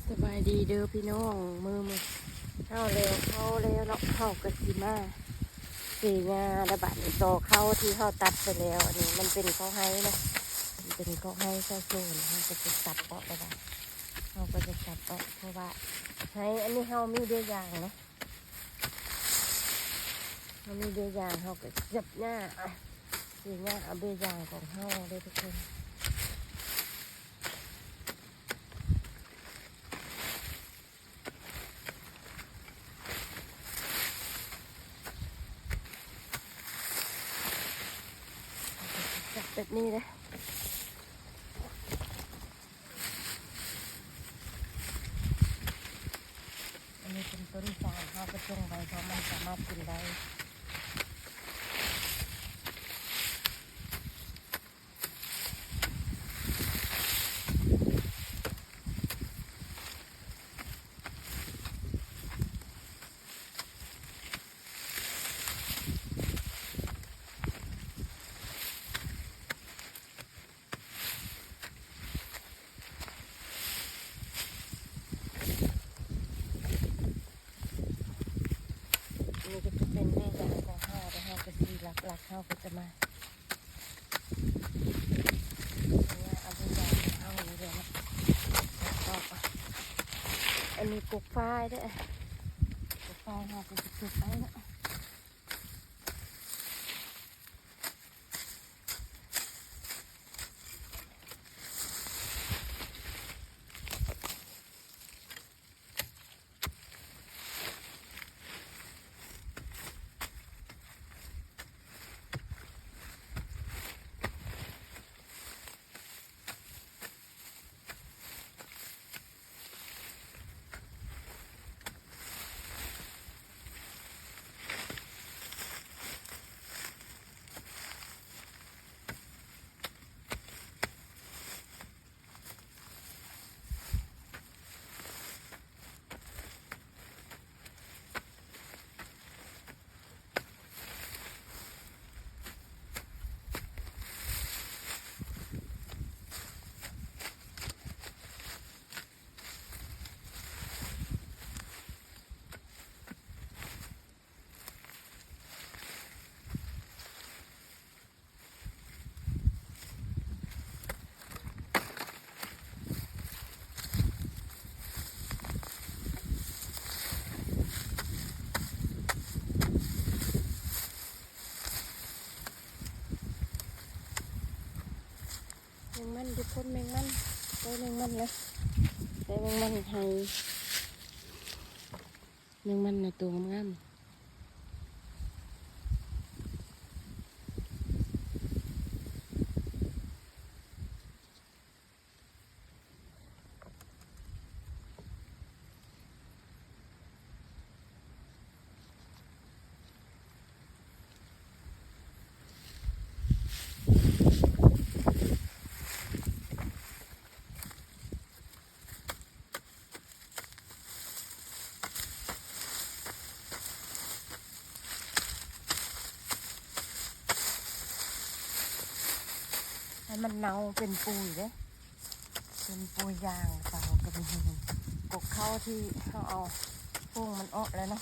ສະບາຍດີເດີພີ່ນ້ອງ ມື້ ມື້ເຮົາແລ້ວເຂົ້າແລ້ວເນາະ ເຮົາກໍຊິມາເສຫຍ້າແລ້ວ ບາດນີ້ຕໍ່ເຂົ້າທີ່ເຮົາຕັດໄປແລ້ວ. ອັນນີ້ມັນເປັນເຂົ້າໄຮ່ເນາະ ມັນເປັນເຂົ້າໄຮ່ຊາວສວນ ເຮົາກໍຈະສັບອອກແລ້ວ ເຮົາກໍຈະສັບອອກ ເພາະວ່າໄຮ່ອັນນີ້ເຮົາມີເບ້ຍາງເນາະ ເຮົາມີເບ້ຍາງ ເຮົາກໍສັບຫຍ້າ ເສຫຍ້າເອົາເບ້ຍາງຂອງເຮົາເດີທຸກຄົນ. ແບບນີ້ເດ້ ອັນນີ້ເປັນຕົ້ນສານ ເຮົາກໍຈົ່ງໄວ້ ເພາະມັນສາມາດກິນໄດ້. ນີ້ກໍຈະເປັນເບ້ຍາງຂອງເຮົາ ແລ້ວເຮົາກໍຊິຫຼັກໆ ເຮົາກໍຈະມາ ເອົາເບ້ຍາງຂອງເຮົານີ້ເລີຍເນາະ. ອັນນີ້ກົກຝ້າຍເດ້ ກົກຝ້າຍເຮົາກໍຈະເກັບໄວ້ເນາະ. ແມງມັນ ທຸກຄົນ ແມງມັນ ໄດ້ແມງມັນແລ້ວ ໄດ້ແມງມັນໄຮ ແມງມັນນະ ໂຕງາມໆ. ໃຫ້ມັນເນົ່າເປັນປຸຍເດ້ ເປັນປຸຍຢາງ ເຂົາກໍມີ ກົກເຂົ້າທີ່ເຮົາເອົາໂປ່ງມັນອອກແລ້ວເນາະ.